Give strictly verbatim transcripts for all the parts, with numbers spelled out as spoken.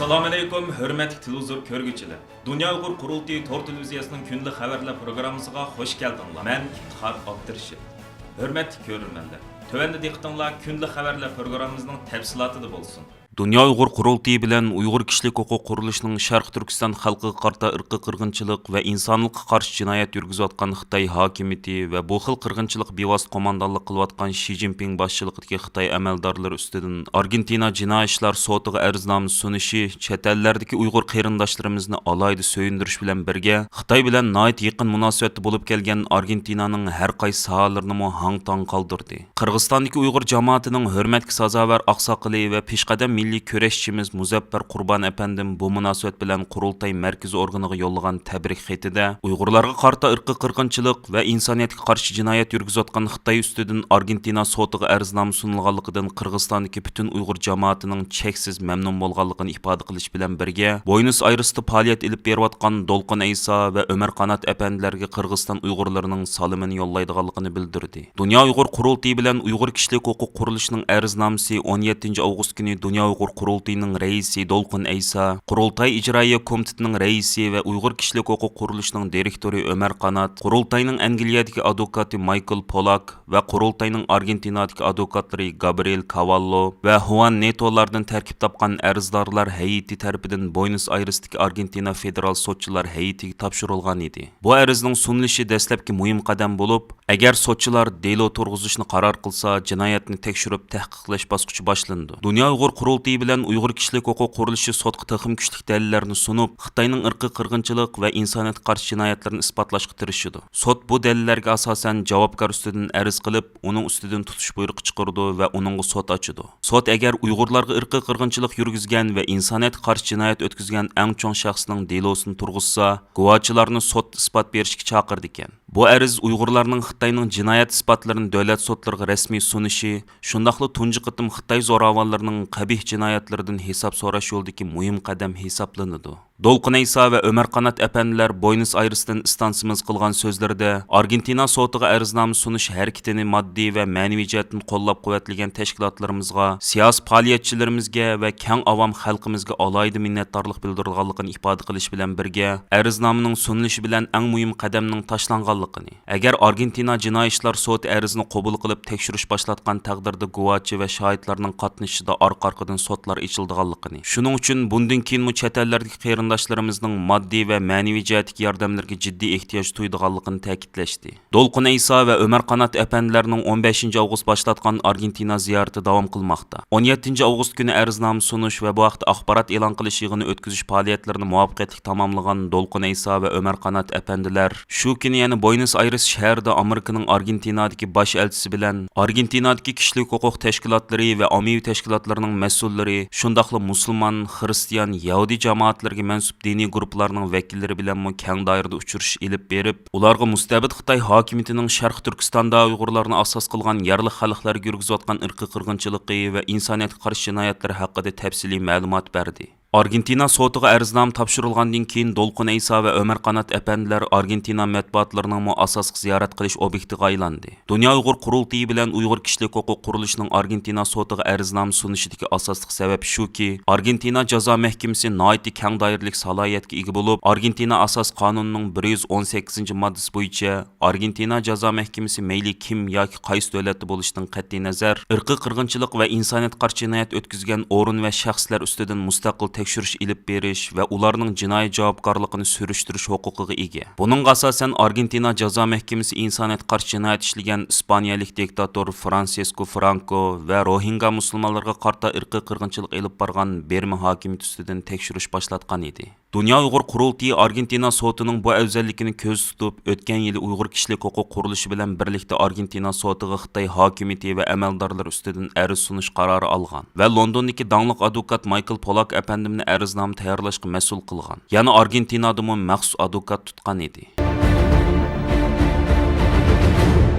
ئەسسالامۇئەلەيكۇم، ھۆرمەتلىك تېلېۋىزور كۆرگۈچىلەر! دۇنيا ئۇيغۇر قۇرۇلتىيى تور تېلېۋىزىيەسىنىڭ كۈندىلىك خەۋەرلەر پروگراممىسىغا خۇش كەلدىڭلار. مەن ئىپتىخار ئابدۇرېشىت. ھۆرمەتلىك كۆرۈرمەنلەر، تۆۋەندە دىققىتىڭلار كۈندىلىك خەۋەرلەر پروگراممىمىزنىڭ تەپسىلاتىدا بولسۇن. دۇنيا ئۇيغۇر قۇرۇلتىيى بىلەن ئۇيغۇر كىشىلىك ھوقۇق قۇرۇلۇشىنىڭ شەرقىي تۈركىستان خەلقىگە قارىتا ئىرقىي قىرغىنچىلىق ۋە ئىنسانلىققا قارشى جىنايەت يۈرگۈزۈۋاتقان خىتاي ھاكىمىيىتى ۋە بۇ خىل قىرغىنچىلىققا بىۋاسىتە قوماندانلىق قىلىۋاتقان شى جىنپىڭ باشچىلىقىدىكى خىتاي ئەمەلدارلىرى ئۈستىدىن ئارگېنتىنا جىنايى ئىشلار سوتىغا ئەرزنامە سۇنۇشى چەت ئەللەردىكى ئۇيغۇر قېرىنداشلىرىمىزنى ئالاھىدە سۆيۈندۈرۈش بىلەن بىرگە، خىتاي بىلەن ناھايىتى يېقىن مۇناسىۋەتتە بولۇپ كەلگەن ئارگېنتىنانىڭ ھەر قايسى ساھەلىرىنىمۇ ھاڭ-تاڭ قالدۇردى. قىرغىزىستاندىكى ئۇيغۇر جامائىتىنىڭ ھۆرمەتكە سازاۋەر ئاقساقىلى ۋە پېشقەدەم مىللىي كۈرەشچىمىز مۇزەپپەر قۇربان ئەپەندىم بۇ مۇناسىۋەت بىلەن قۇرۇلتاي مەركىزىي ئورگىنىغا يوللىغان تەبرىك خېتىدە، ئۇيغۇرلارغا قارىتا ئىرقىي قىرغىنچىلىق ۋە ئىنسانىيەتكە قارشى جىنايەت يۈرگۈزۈۋاتقان خىتاي ئۈستىدىن ئارگېنتىنا سوتىغا ئەرزنامە سۇنۇلغانلىقىدىن قىرغىزىستاندىكى پۈتۈن ئۇيغۇر جامائىتىنىڭ چەكسىز مەمنۇن بولغانلىقىنى ئىپادە قىلىش بىلەن بىرگە، بوينۇس ئايرېستا پائالىيەت ئېلىپ بېرىۋاتقان دولقۇن ئەيسا ۋە ئۆمەر قانات ئەپەندىلەرگە قىرغىزىستان ئۇيغۇرلىرىنىڭ سالىمىنى يوللايدىغانلىقىنى بىلدۈردى. دۇنيا ئۇيغۇر قۇرۇلتىيى بىلەن ئۇيغۇر كىشىلىك ھوقۇق قۇرۇلۇشىنىڭ ئەرزنامىسى ئون يەتتىنچى ئاۋغۇست كۈنى دۇنيا ئۇيغۇر قۇرۇلتىيىنىڭ رەئىسى دولقۇن ئەيسا، قۇرۇلتاي ئىجرائىيە كومىتېتىنىڭ رەئىسى ۋە ئۇيغۇر كىشىلىك ھوقۇق قۇرۇلۇشىنىڭ دىرېكتورى ئۆمەر قانات، قۇرۇلتاينىڭ ئەنگلىيەدىكى ئادۋوكاتى مايكل پولاك ۋە قۇرۇلتاينىڭ ئارگېنتىنادىكى ئادۋوكاتلىرى گابرىئېل كاۋاللو ۋە خۇئان نېتولاردىن تەركىب تاپقان ئەرزدارلار ھەيئىتى تەرىپىدىن بوينۇس ئايرېستىكى ئارگېنتىنا فېدېرال سوتچىلار ھەيئىتىگە تاپشۇرۇلغان ئىدى. بۇ ئەرزنىڭ سۇنۇلۇشى دەسلەپكى مۇھىم قەدەم بولۇپ، ئەگەر سوتچىلار دېلو تۇرغۇزۇشنى قارار قىلسا، جىنايەتنى تەكشۈرۈپ تەھقىقلەش باسقۇچى باشلىنىدۇ. دۇنيا ئۇيغۇر قۇرۇلتىيى بىلەن ئۇيغۇر كىشىلىك ھوقۇق قۇرۇلۇشى سوتقا تېخىمۇ كۈچلۈك دەلىللەرنى سۇنۇپ، خىتاينىڭ ئىرقىي قىرغىنچىلىق ۋە ئىنسانىيەتكە قارشى جىنايەتلىرىنى ئىسپاتلاشقا تىرىشىدۇ. سوت بۇ دەلىللەرگە ئاساسەن جاۋابكار ئۈستىدىن ئەرز قىلىپ، ئۇنىڭ ئۈستىدىن تۇتۇش بۇيرۇقى چىقىرىدۇ ۋە ئۇنىڭغا سوت ئاچىدۇ. سوت ئەگەر ئۇيغۇرلارغا ئىرقىي قىرغىنچىلىق يۈرگۈزگەن ۋە ئىنسانىيەتكە قارشى جىنايەت ئۆتكۈزگەن ئەڭ چوڭ شەخسنىڭ دېلوسىنى تۇرغۇزسا، گۇۋاچىلارنى سوتتا ئىسپات بېرىشكە چاقىرىدىكەن. بۇ ئەرز ئۇيغۇرلارنىڭ خىتاينىڭ جىنايەت ئىسپاتلىرىنى دۆلەت سوتلىرىغا رەسمىي سۇنۇشى، شۇنداقلا تۇنجى قېتىم خىتاي زوراۋانلىرىنىڭ قەبىھ جىنايەتلىرىدىن ھېساب سوراش يولىدىكى مۇھىم قەدەم ھېسابلىنىدۇ. دولقۇن ئەيسا ۋە ئۆمەر قانات ئەپەندىلەر بوينۇس ئايرېستىن ئىستانسىمىزغا قىلغان سۆزلىرىدە، ئارگېنتىنا سوتىغا ئەرزنامە سۇنۇش ھەرىكىتىنى ماددىي ۋە مەنىۋى جەھەتتىن قوللاپ-قۇۋۋەتلىگەن تەشكىلاتلىرىمىزغا، سىياسىي پائالىيەتچىلىرىمىزگە ۋە كەڭ ئاۋام خەلقىمىزگە ئالاھىدە مىننەتدارلىق بىلدۈرىدىغانلىقىنى ئىپادە قىلىش بىلەن بىرگە، ئەرزنامىنىڭ سۇنۇلۇشى بىلەن ئەڭ مۇھىم قەدەمنىڭ تاشلانغانلىقىنى، ئەگەر ئارگېنتىنا جىنايى ئىشلار سوتى ئەرزنى قوبۇل قىلىپ تەكشۈرۈش باشلاتقان تەقدىردە، گۇۋاچى ۋە شاھىتلارنىڭ قاتنىشىشىدا ئارقا-ئارقىدىن سوتلار ئېچىلىدىغانلىقىنى، شۇنىڭ ئۈچۈن بۇندىن كېيىنمۇ چەت ئەللەردىكى قېرىنداشلىرىمىزنىڭ ماددىي ۋە مەنىۋى جەھەتتىكى ياردەملىرىگە جىددىي ئېھتىياج تۇيىدىغانلىقىنى تەكىتلەشتى. دولقۇن ئەيسا ۋە ئۆمەر قانات ئەپەندىلەرنىڭ ئون بەشىنچى ئاۋغۇست باشلاتقان ئارگېنتىنا زىيارىتى داۋام قىلماقتا. ئون يەتتىنچى ئاۋغۇست كۈنى ئەرزنامە سۇنۇش ۋە بۇ ھەقتە ئاخبارات ئېلان قىلىش يىغىنى ئۆتكۈزۈش پائالىيەتلىرىنى مۇۋەپپەقىيەتلىك تاماملىغان دولقۇن ئەيسا ۋە ئۆمەر قانات ئەپەندىلەر شۇ كۈنى يەنە بوينس ئايرېس شەھىرىدە ئامېرىكىنىڭ ئارگېنتىنادىكى باش ئەلچىسى بىلەن ئارگېنتىنادىكى كىشىلىك ھوقۇق تەشكىلاتلىرى ۋە ئاممىۋى تەشكىلاتلىرىنىڭ مەسئۇللىرى، شۇنداقلا مۇسۇلمان، خىرىستىيان، يەھۇدىي جامائەتلىرىگە مەنسۇپ دىنىي گۇرۇپپىلارنىڭ ۋەكىللىرى بىلەنمۇ كەڭ دائىرىدە ئۇچرىشىش ئېلىپ بېرىپ، ئۇلارغا مۇستەبىت خىتاي ھاكىمىيىتىنىڭ شەرقىي تۈركىستاندا ئۇيغۇرلارنى ئاساس قىلغان يەرلىك خەلقلەرگە يۈرگۈزۈۋاتقان ئىرقىي قىرغىنچىلىقى ۋە ئىنسانىيەتكە قارشى جىنايەتلىرى ھەققىدە تەپسىلىي مەلۇمات بەردى. ئارگېنتىنا سوتىغا ئەرزنامە تاپشۇرۇلغاندىن كېيىن، دولقۇن ئەيسا ۋە ئۆمەر قانات ئەپەندىلەر ئارگېنتىنا مەتبۇئاتلىرىنىڭمۇ ئاساسلىق زىيارەت قىلىش ئوبيېكتىغا ئايلاندى. دۇنيا ئۇيغۇر قۇرۇلتىيى بىلەن ئۇيغۇر كىشىلىك ھوقۇق قۇرۇلۇشىنىڭ ئارگېنتىنا سوتىغا ئەرزنامە سۇنۇشىدىكى ئاساسلىق سەۋەب شۇكى، ئارگېنتىنا جازا مەھكىمىسى ناھايىتى كەڭ دائىرىلىك سالاھىيەتكە ئىگە بولۇپ، ئارگېنتىنا ئاساسىي قانۇنىنىڭ بىر يۈز ئون سەككىزىنچى ماددىسى بويىچە ئارگېنتىنا جازا مەھكىمىسى مەيلى كىم ياكى قايسى دۆلەتتە بولۇشىدىن قەتئىينەزەر، ئىرقىي قىرغىنچىلىق ۋە ئىنسانىيەتكە قارشى جىنايەت ئۆتكۈزگەن ئورۇن ۋە شەخسلەر ئۈستىدىن مۇستەقىل تەكشۈرۈش ئېلىپ بېرىش ۋە ئۇلارنىڭ جىنايى جاۋابكارلىقىنى سۈرۈشتۈرۈش ھوقۇقىغا ئىگە. بۇنىڭغا ئاساسەن، ئارگېنتىنا جازا مەھكىمىسى ئىنسانىيەتكە قارشى جىنايەت ئىشلىگەن ئىسپانىيەلىك دىكتاتور فرانسىسكو فرانكو ۋە روھىنگا مۇسۇلمانلىرىغا قارىتا ئىرقىي قىرغىنچىلىق ئېلىپ بارغان بىرما ھاكىمىيىتى ئۈستىدىن تەكشۈرۈش باشلاتقان ئىدى. دۇنيا ئۇيغۇر قۇرۇلتىيى ئارگېنتىنا سوتىنىڭ بۇ ئەۋزەللىكىنى كۆزدە تۇتۇپ، ئۆتكەن يىلى ئۇيغۇر كىشىلىك ھوقۇق قۇرۇلۇشى بىلەن بىرلىكتە ئارگېنتىنا سوتىغا خىتاي ھاكىمىيىتى ۋە ئەمەلدارلىرى ئۈستىدىن ئەرز سۇنۇش قارارى ئالغان ۋە لوندوندىكى داڭلىق ئادۋوكات مايكل پولاك ئەپەندىمنى ئەرزنامە تەييارلاشقا مەسئۇل قىلغان. يەنە ئارگېنتىنادىمۇ مەخسۇس ئادۋوكات تۇتقان ئىدى.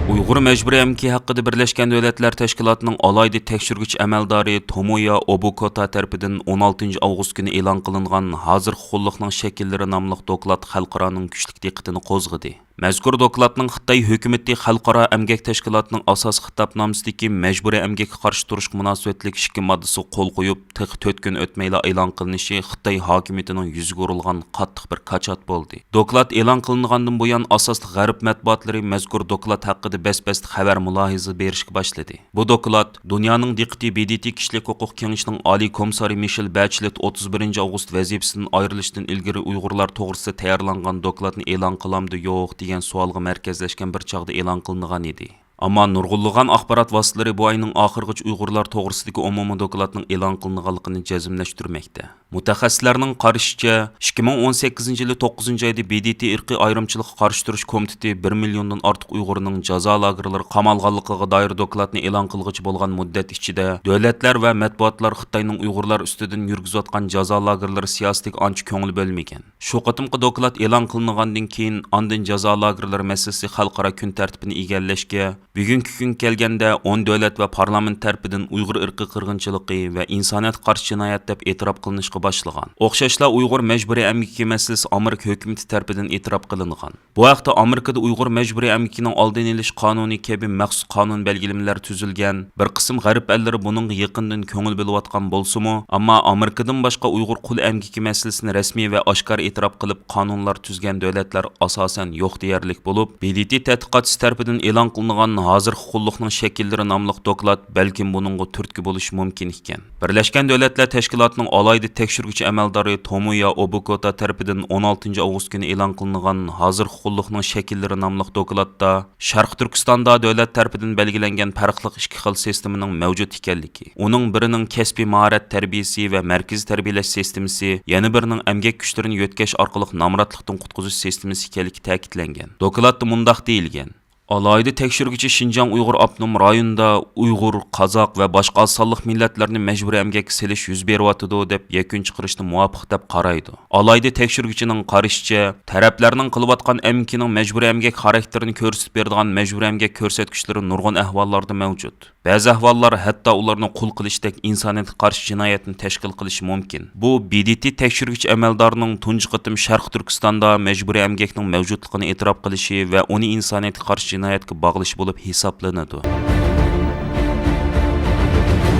ئۇيغۇر مەجبۇرىي ئەمگىكى ھەققىدە بىرلەشكەن دۆلەتلەر تەشكىلاتىنىڭ ئالاھىدە تەكشۈرگۈچى ئەمەلدارى تومويا ئوبۇكوتا تەرىپىدىن ئون ئالتىنچى ئاۋغۇست كۈنى ئېلان قىلىنغان ھازىرقى قۇللۇقنىڭ شەكىللىرى ناملىق دوكلات خەلقئارانىڭ كۈچلۈك دىققىتىنى قوزغىدى. مەزكۇر دوكلاتنىڭ خىتاي ھۆكۈمىتى خەلقئارا ئەمگەك تەشكىلاتىنىڭ ئاساسىي خىتابنامىسىدىكى مەجبۇرىي ئەمگەككە قارشى تۇرۇشقا مۇناسىۋەتلىك ئىككى ماددىسىغا قول قويۇپ، تېخى تۆت كۈن ئۆتمەيلا ئېلان قىلىنىشى خىتاي ھاكىمىيىتىنىڭ يۈزىگە ئۇرۇلغان قاتتىق بىر كاچات بولدى. دوكلات ئېلان قىلىنغاندىن بۇيان، ئاساسلىق غەرب مەتبۇئاتلىرى مەزكۇر دوكلات ھەققىدە بەس-بەستە خەۋەر، مۇلاھىزە بېرىشكە باشلىدى. بۇ دوكلات دۇنيانىڭ دىققىتى ب د ت كىشىلىك ھوقۇق كېڭىشىنىڭ ئالىي كومىسسارى مىشېل بەچلېت ئوتتۇز بىرىنچى ئاۋغۇست ۋەزىپىسىدىن ئايرىلىشتىن ئىلگىرى ئۇيغۇرلار توغرىسىدا تەييارلانغان دوكلاتنى ئېلان قىلامدۇ، يوق، دېگەن سوئالغا مەركەزلەشكەن بىر چاغدا ئېلان قىلىنغان ئىدى. ئەمما نۇرغۇنلىغان ئاخبارات ۋاسىتىلىرى بۇ ئاينىڭ ئاخىرىغىچە ئۇيغۇرلار توغرىسىدىكى ئومۇمىي دوكلاتنىڭ ئېلان قىلىنغانلىقىنى جەزملەشتۈرمەكتە. مۇتەخەسسىسلەرنىڭ قارىشىچە، ئىككى مىڭ ئون سەككىزىنچى يىلى توققۇزىنچى ئايدا ب د ت ئىرقىي ئايرىمچىلىققا قارشى تۇرۇش كومىتېتى بىر مىليوندىن ئارتۇق ئۇيغۇرنىڭ جازا لاگېرلىرىغا قامالغانلىقىغا دائىر دوكلاتنى ئېلان قىلغۇچە بولغان مۇددەت ئىچىدە، دۆلەتلەر ۋە مەتبۇئاتلار خىتاينىڭ ئۇيغۇرلار ئۈستىدىن يۈرگۈزۈۋاتقان جازا لاگېرلىرى سىياسىتىگە ئانچە كۆڭۈل بۆلمىگەن. شۇ قېتىمقى دوكلات ئېلان قىلىنغاندىن كېيىن، ئاندىن جازا لاگېرلىرى مەسىلىسى خەلقئارا كۈن تەرتىپىنى ئىگىلەشكە، بۈگۈنكى كۈنگە كەلگەندە، ئون دۆلەت ۋە پارلامېنت تەرىپىدىن ئۇيغۇر ئىرقىي قىرغىنچىلىقى ۋە ئىنسانىيەتكە قارشى جىنايەت دەپ ئېتىراپ قىلىنىشقا باشلىغان. ئوخشاشلا، ئۇيغۇر مەجبۇرىي ئەمگىكى مەسىلىسى ئامېرىكا ھۆكۈمىتى تەرىپىدىن ئېتىراپ قىلىنغان. بۇ ھەقتە ئامېرىكىدا ئۇيغۇر مەجبۇرىي ئەمگىكىنىڭ ئالدىنى ئېلىش قانۇنى كەبى مەخسۇس قانۇن بەلگىلىمىلەر تۈزۈلگەن. بىر قىسىم غەرب ئەللىرى بۇنىڭغا يېقىندىن كۆڭۈل بۆلۈۋاتقان بولسىمۇ، ئەمما ئامېرىكىدىن باشقا ئۇيغۇر قۇل ئەمگىكى مەسىلىسىنى رەسمىي ۋە ئاشكارا ئېتىراپ قىلىپ، قانۇنلار تۈزگەن دۆلەتلەر ئاساسەن يوق دېيەرلىك بولۇپ، ب د ت تەتقىقاتچىسى تەرىپىدىن ئېلان قىلىنغان ھازىرقى قۇللۇقنىڭ شەكىللىرى ناملىق دوكلات بەلكىم بۇنىڭغا تۈرتكە بولۇشى مۇمكىن ئىكەن. بىرلەشكەن دۆلەتلەر تەشكىلاتىنىڭ ئالاھىدە تەكشۈرگۈچى ئەمەلدارى تومويا ئوبۇكوتا تەرىپىدىن ئون ئالتىنچى ئاۋغۇست كۈنى ئېلان قىلىنغان ھازىرقى قۇللۇقنىڭ شەكىللىرى ناملىق دوكلاتتا، شەرقىي تۈركىستاندا دۆلەت تەرىپىدىن بەلگىلەنگەن پەرقلىق ئىككى خىل سىستېمىنىڭ مەۋجۇت ئىكەنلىكى، ئۇنىڭ بىرىنىڭ كەسپىي ماھارەت تەربىيەسى ۋە مەركىزىي تەربىيەلەش سىستېمىسى، يەنە بىرىنىڭ ئەمگەك كۈچلىرىنى يۆتكەش ئارقىلىق نامراتلىقتىن قۇتقۇزۇش سىستېمىسى ئىكەنلىكى تەكىتلەنگەن. دوكلاتتا مۇنداق دېيىلگەن: ئالاھىدە تەكشۈرگۈچى شىنجاڭ ئۇيغۇر ئاپتونوم رايونىدا ئۇيغۇر، قازاق ۋە باشقا ئاز سانلىق مىللەتلەرنى مەجبۇرىي ئەمگەككە سېلىش يۈز بېرىۋاتىدۇ، دەپ يەكۈن چىقىرىشنى مۇۋاپىق دەپ قارايدۇ. ئالاھىدە تەكشۈرگۈچىنىڭ قارىشىچە، تەرەپلەرنىڭ قىلىۋاتقان ئەمگىكىنىڭ مەجبۇرىي ئەمگەك خاراكتېرىنى كۆرسىتىپ بېرىدىغان مەجبۇرىي ئەمگەك كۆرسەتكۈچلىرى نۇرغۇن ئەھۋاللاردا مەۋجۇت. بەزى ئەھۋاللار ھەتتا ئۇلارنى قۇل قىلىشتەك ئىنسانىيەتكە قارشى جىنايەتنى تەشكىل قىلىشى مۇمكىن. بۇ ب د ت تەكشۈرگۈچى ئەمەلدارىنىڭ تۇنجى قېتىم شەرقىي تۈركىستاندا مەجبۇرىي ئەمگەكنىڭ مەۋجۇتلۇقىنى ئېتىراپ قىلىشى ۋە ئۇنى ئىنسانىيەتكە قارشى جىنايەتكە باغلىشى بولۇپ ھېسابلىنىدۇ.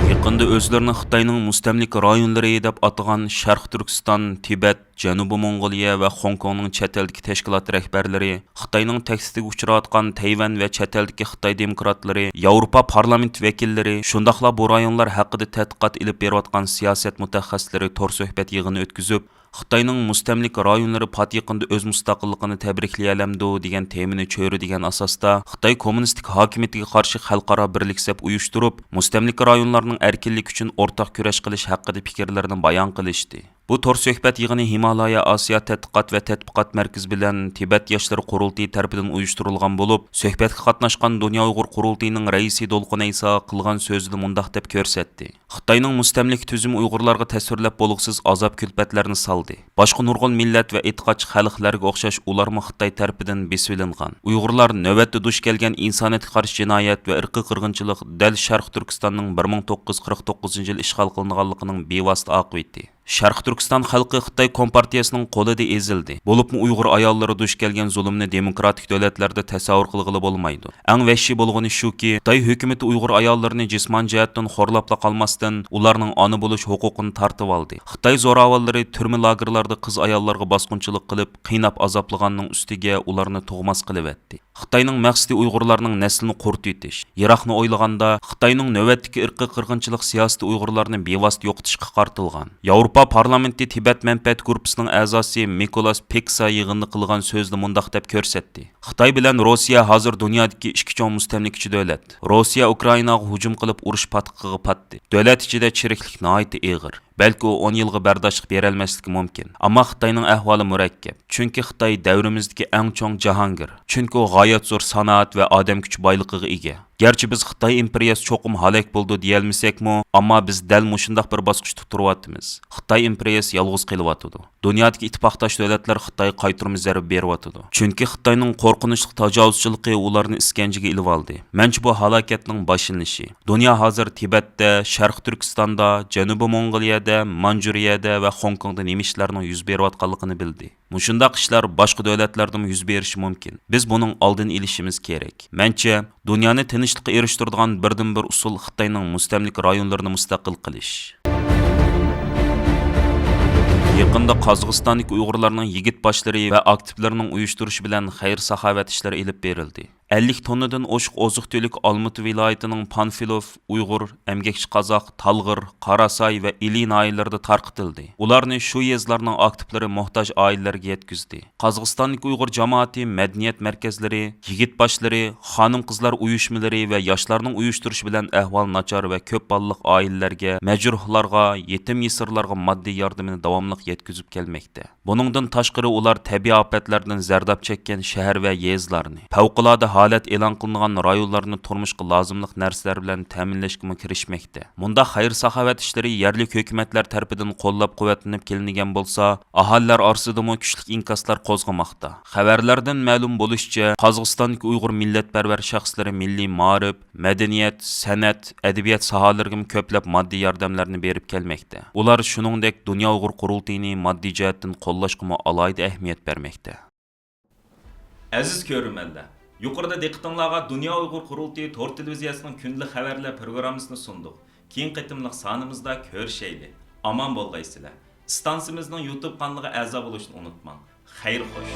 يېقىندا ئۆزلىرىنى خىتاينىڭ مۇستەملىكە رايونلىرى دەپ ئاتىغان شەرقىي تۈركىستان، تىبەت، جەنۇبىي موڭغۇلىيە ۋە خوڭكوڭنىڭ چەت ئەلدىكى تەشكىلات رەھبەرلىرى، خىتاينىڭ تەھدىتىگە ئۇچراۋاتقان تەيۋەن ۋە چەت ئەلدىكى خىتاي دېموكراتلىرى، ياۋروپا پارلامېنت ۋەكىللىرى، شۇنداقلا بۇ رايونلار ھەققىدە تەتقىقات ئېلىپ بېرىۋاتقان سىياسەت مۇتەخەسسىسلىرى تور سۆھبەت يىغىنى ئۆتكۈزۈپ، خىتاينىڭ مۇستەملىكە رايونلىرى پات يېقىندا ئۆز مۇستەقىللىقىنى تەبرىكلىيەلەمدۇ دېگەن تېمىنى چۆرىدىگەن ئاساستا، خىتاي كوممۇنىستىك ھاكىمىيىتىگە قارشى خەلقئارا بىرلىك سەپ ئۇيۇشتۇرۇپ، مۇستەملىكە رايونلارنىڭ ئەركىنلىكى ئۈچۈن ئورتاق كۈرەش قىلىش ھەققىدە پىكىرلىرىنى بايان قىلىشتى. بۇ تور سۆھبەت يىغىنى ھىمالايا ئاسىيا تەتقىقات ۋە تەتبىقات مەركىزى بىلەن تىبەت ياشلىرى قۇرۇلتىيى تەرىپىدىن ئۇيۇشتۇرۇلغان بولۇپ، سۆھبەتكە قاتناشقان دۇنيا ئۇيغۇر قۇرۇلتىيىنىڭ رەئىسى دولقۇن ئەيسا قىلغان سۆزىدە مۇنداق دەپ كۆرسەتتى: خىتاينىڭ مۇستەملىكە تۈزۈمى ئۇيغۇرلارغا تەسۋىرلەپ بولغۇسىز ئازاب-كۈلپەتلەرنى سالدى. باشقا نۇرغۇن مىللەت ۋە ئېتىقادچى خەلقلەرگە ئوخشاش ئۇلارمۇ خىتاي تەرىپىدىن بېسىۋېلىنغان. ئۇيغۇرلار نۆۋەتتە دۇچ كەلگەن ئىنسانىيەتكە قارشى جىنايەت ۋە ئىرقىي قىرغىنچىلىق دەل شەرقىي تۈركىستاننىڭ بىر مىڭ توققۇز يۈز قىرىق توققۇزىنچى يىلى ئىشغال قىلىنغانلىقىنىڭ بىۋاسىتە ئاقىۋىتى. شەرقىي تۈركىستان خەلقى خىتاي كومپارتىيەسىنىڭ قولىدا ئېزىلدى. بولۇپمۇ ئۇيغۇر ئاياللىرى دۇچ كەلگەن زۇلۇمنى دېموكراتىك دۆلەتلەردە تەسەۋۋۇر قىلغىلى بولمايدۇ. ئەڭ ۋەھشىي بولغىنى شۇكى، خىتاي ھۆكۈمىتى ئۇيغۇر ئاياللىرىنى جىسمانىي جەھەتتىن خورلاپلا قالماستىن، ئۇلارنىڭ ئانا بولۇش ھوقۇقىنى تارتىۋالدى. خىتاي زوراۋانلىرى تۈرمە لاگېرلاردا قىز ئاياللارغا باسقۇنچىلىق قىلىپ، قىيناپ ئازابلىغاننىڭ ئۈستىگە ئۇلارنى تۇغماس قىلىۋەتتى. خىتاينىڭ مەقسىتى ئۇيغۇرلارنىڭ نەسلىنى قۇرۇتۇۋېتىش. يىراقنى ئويلىغاندا، خىتاينىڭ نۆۋەتتىكى ئىرقىي قىرغىنچىلىق سىياسىتى ئۇيغۇرلارنى بىۋاسىتە يوقىتىشقا قارىتىلغان. ياۋروپا پارلامېنتى تىبەت مەنپەئەت گۇرۇپپىسىنىڭ ئەزاسى مىكولاس پېكسا يىغىندا قىلغان سۆزىدە مۇنداق دەپ كۆرسەتتى: خىتاي بىلەن روسىيە ھازىر دۇنيادىكى ئىككى چوڭ مۇستەملىكىچى دۆلەت. روسىيە ئۇكرائىناغا ھۇجۇم قىلىپ، ئۇرۇش پاتقىقىغا پاتتى. دۆلەت ئىچىدە چىرىكلىك ناھايىتى ئېغىر. بەلكى ئۇ ئون يىلغا بەرداشلىق بېرەلمەسلىكى مۇمكىن. ئەمما خىتاينىڭ ئەھۋالى مۇرەككەپ. چۈنكى خىتاي دەۋرىمىزدىكى ئەڭ چوڭ جاھانگىر. چۈنكى ئۇ غايەت زور سانائەت ۋە ئادەم كۈچى بايلىقىغا ئىگە. گەرچە بىز خىتاي ئىمپېرىيەسى چوقۇم ھالاك بولىدۇ دېيەلمىسەكمۇ، ئەمما بىز دەل مۇشۇنداق بىر باسقۇچتا تۇرۇۋاتىمىز. خىتاي ئىمپېرىيەسى يالغۇز قېلىۋاتىدۇ. دۇنيادىكى ئىتتىپاقداش دۆلەتلەر خىتايغا قايتۇرما زەربە بېرىۋاتىدۇ. چۈنكى خىتاينىڭ قورقۇنچلۇق تاجاۋۇزچىلىقى ئۇلارنى ئىسكەنجىگە ئېلىۋالدى. مەنچە بۇ ھالاكەتنىڭ باشلىنىشى. دۇنيا ھازىر تىبەتتە، شەرقىي تۈركىستاندا، جەنۇبىي موڭغۇلىيە، تىبەتتە، مانجۇرىيەدە ۋە خوڭكوڭدا نېمە ئىشلارنىڭ يۈز بېرىۋاتقانلىقىنى بىلدى. مۇشۇنداق ئىشلار باشقا دۆلەتلەردىمۇ يۈز بېرىشى مۇمكىن. بىز بۇنىڭ ئالدىنى ئېلىشىمىز كېرەك. مەنچە، دۇنيانى تىنچلىققا ئېرىشتۈرىدىغان بىردىنبىر ئۇسۇل خىتاينىڭ مۇستەملىكە رايونلىرىنى مۇستەقىل قىلىش. يېقىندا قازاقىستاندىكى ئۇيغۇرلارنىڭ يىگىت باشلىرى ۋە ئاكتىپلىرىنىڭ ئۇيۇشتۇرۇشى بىلەن خەير-ساخاۋەت ئىشلىرى ئېلىپ بېرىلدى. ئەللىك توننىدىن ئوشۇق ئوزۇق-تۈلۈك ئالمۇتا ۋىلايىتىنىڭ پانفىلوف، ئۇيغۇر، ئەمگەكچى قازاق، تالغىر، قاراساي ۋە ئىلى ناھىيەلىرىدە تارقىتىلدى. ئۇلارنى شۇ يېزىلارنىڭ ئاكتىپلىرى موھتاج ئائىلىلەرگە يەتكۈزدى. قازاقىستاندىكى ئۇيغۇر جامائىتى، مەدەنىيەت مەركەزلىرى، يىگىت باشلىرى، خانىم-قىزلار ئۇيۇشمىلىرى ۋە ياشلارنىڭ ئۇيۇشتۇرۇشى بىلەن ئەھۋالى ناچار ۋە كۆپ بالىلىق ئائىلىلەرگە، مەجرۇھلارغا، يېتىم-يېسىرلارغا ماددىي ياردىمىنى داۋاملىق يەتكۈزۈپ كەلمەكتە. بۇنىڭدىن تاشقىرى، ئۇلار تەبىئىي ئاپەتلەردىن زەرداب چەككەن شەھەر ۋە يېزىلارنى، پەۋقۇلئاددە ھالەت ئېلان قىلىنغان رايونلارنى تۇرمۇشقا لازىملىق نەرسىلەر بىلەن تەمىنلەشكىمۇ كىرىشمەكتە. مۇنداق خەير-ساخاۋەت ئىشلىرى يەرلىك ھۆكۈمەتلەر تەرىپىدىن قوللاپ-قۇۋۋەتلىنىپ كېلىنگەن بولسا، ئاھالىلەر ئارىسىدىمۇ كۈچلۈك ئىنكاسلار قوزغىماقتا. خەۋەرلەردىن مەلۇم بولۇشىچە، قازاقىستاندىكى ئۇيغۇر مىللەتپەرۋەر شەخسلىرى مىللىي مائارىپ، مەدەنىيەت، سەنئەت، ئەدەبىيات ساھەلىرىگىمۇ كۆپلەپ ماددىي ياردەملەرنى بېرىپ كەلمەكتە. ئۇلار شۇنىڭدەك دۇنيا ئۇيغۇر قۇرۇلتىيىنى ماددىي جەھەتتىن قوللاشقىمۇ ئالاھىدە ئەھمىيەت بەرمەكتە. ئەزىز كۆرۈرمەنلەر، يۇقىرىدا دىققىتىڭلارغا دۇنيا ئۇيغۇر قۇرۇلتىيى تور تېلېۋىزىيەسىنىڭ كۈندىلىك خەۋەرلەر پروگراممىسىنى سۇندۇق. كېيىنكى قېتىملىق سانىمىزدا كۆرۈشەيلى. ئامان بولغايسىلەر. ئىستانسىمىزنىڭ يۇتۇب قانىلىغا ئەزا بولۇشنى ئۇنتۇماڭ. خەير خوش.